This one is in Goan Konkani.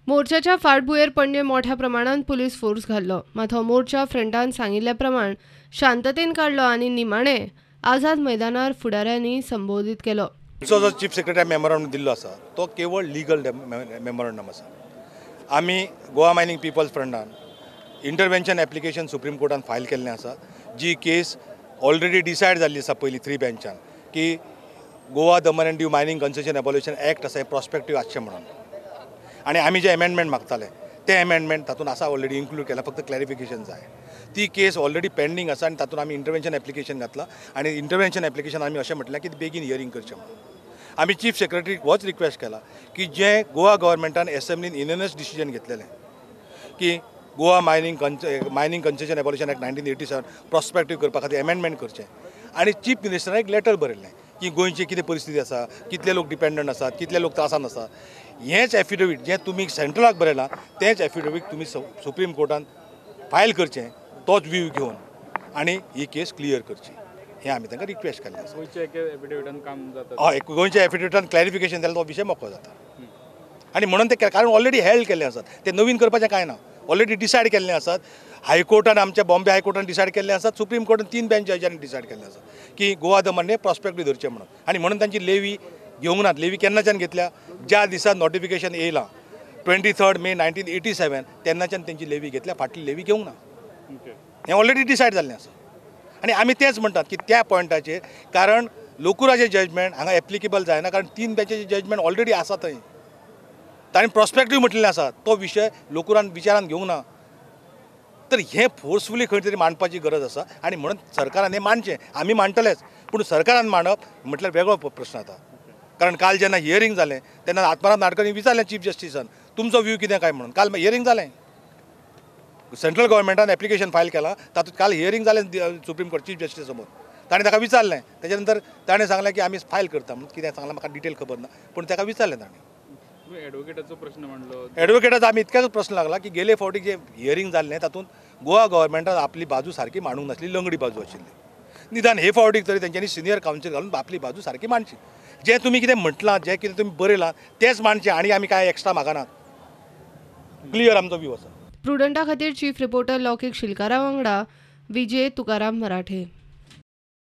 मोर्चाच्या फाटभुंयेर पणजे मोठ्या प्रमाणात पुलीस फोर्स घाल्लो. मात हो मोर्चा फ्रंटान सांगिल्ल्या प्रमाण शांततेन काडलो आनी निमाणे आझाद मैदानार फुडाऱ्यांनी संबोधित केलो. जो चीफ सेक्रेटरी मेमोरंडम दिल्लो आसा तो केवळ लिगल मेमोरंडम आसा. आमी गोवा मायनिंग पिपल्स फ्रंटान इंटरवेन्शन एप्लिकेशन सुप्रीम कोर्टान फायल केल्लें आसा, जी केस ऑलरेडी डिसायड जाल्ली आसा पयलीं 3 बेंचान की Goa Daman and Diu mining concession abolition act आसा हें प्रॉस्पेक्टीव आसचें म्हणून. आनी आमी जे एमेंडमेंट मागताले ते एमेंडमेंट तातूंत आसा ऑलरेडी इन्क्लूड केला, फक्त क्लॅरिफिकेशन जाय. ती केस ऑलरेडी पेंडींग आसा आनी तातूंत आमी इंटरवेन्शन एप्लिकेशन घातलां आनी इंटरवेन्शन एप्लिकेशन आमी अशें म्हटलें की बेगीन हियरींग करचें म्हणून. आमी चीफ सेक्रेटरीक होच रिक्वेस्ट केला की जें गोवा गव्हर्मेंटान एसेंब्लीन युनॅनिमस डिसिजन घेतलेलें की Goa mining concession abolition act 1987 prospective करपा खातीर एमेंडमेंट करचें. आनी चीफ मिनिस्टरान एक लेटर बरयल्लें की गोंयची कितें परिस्थिती आसा, कितले लोक डिपेंडंट आसात, कितले लोक त्रासान आसात. हेंच एफिडेवीट जें तुमी सेंट्रलाक बरयलां तेंच एफिडेवीट तुमी सुप्रीम कोर्टान फायल करचें, तोच व्यू घेवन आनी ही केस क्लियर करची, हें आमी तांकां रिक्वेस्ट केल्लें आसा. हय, गोंयच्या एफिडेविटान क्लॅरिफिकेशन जाल्यार तो विशय मोकळो जाता. आनी म्हणून ते कारण ऑलरेडी हेल्ड केल्ले आसात, ते नवीन करपाचें कांय ना, ऑलरेडी डिसायड केल्ले आसात. हायकोर्टान, आमच्या बॉम्बे हायकोर्टान डिसायड केल्ले आसात, सुप्रीम कोर्टान 3 बेंच जजांनी डिसायड केल्ले आसात की गोवा दमन हे प्रॉस्पेक्टीव धरचें म्हणून. आनी म्हणून तांची लेवी घेवंक नात. लेवी केन्नाच्यान घेतल्या? ज्या दिसा नोटिफिकेशन येयलां 23 मे 1987 तेन्नाच्यान तेंची लेवी घेतल्या, फाटली लेवी घेवंक ना. हें ऑलरेडी डिसायड जाल्लें आसा. आनी आमी तेंच म्हणटात की त्या पॉयंटाचेर, कारण लोकुराचें जजमेंट हांगा एप्लिकेबल जायना, कारण 3 बेंचाचें जजमेंट ऑलरेडी आसा थंय, ताणें प्रॉस्पेक्टीव म्हटलेलें आसा, तो विशय लोकुरान विचारान घेवंक ना. तर हें फोर्सफुली खंय तरी मांडपाची गरज आसा आनी म्हणून सरकारान हें मांडचें. आमी मांडटलेच, पूण सरकारान मांडप म्हटल्यार वेगळो प्रश्न जाता. कारण काल जेन्ना हियरींग जालें तेन्ना आत्माराम नाडकर्णी विचारलें चीफ जस्टिसान तुमचो व्यू कितें काय म्हणून. काल हियरींग जालें, सेंट्रल गव्हर्मेंटान एप्लिकेशन फायल केलां, तातूंत काल हियरींग जालें सुप्रीम कोर्ट चीफ जस्टीस समोर. ताणें ताका विचारलें, तेच्या नंतर ताणें सांगलें की आमी फायल करता म्हणून. कितें सांगलां म्हाका डिटेल खबर ना, पूण ताका विचारलें ताणें. एडवोकेटाचो प्रश्न मांडलो, एडवोकेटाचो आमी इतक्याच प्रश्न लागला की गेले फावटी जे हियरींग जाल्लें तातूंत गोवा गव्हर्मेंटान आपली बाजू सारकी मांडूंक नासली, लंगडी बाजू आशिल्ली. निदान हे फावटीक तरी तेंच्यांनी सिनियर कावन्सील घालून आपली बाजू सारकी मांडची. जें तुमी कितें म्हटलां, जें कितें तुमी बरयलां तेंच मांडचें आनी आमी कांय एक्स्ट्रा मागनात. क्लियर आमचो व्यू आसा. प्रुडंटा खातीर चीफ रिपोर्टर लौकीक शिलकारा वांगडा विजय तुकाराम मराठे.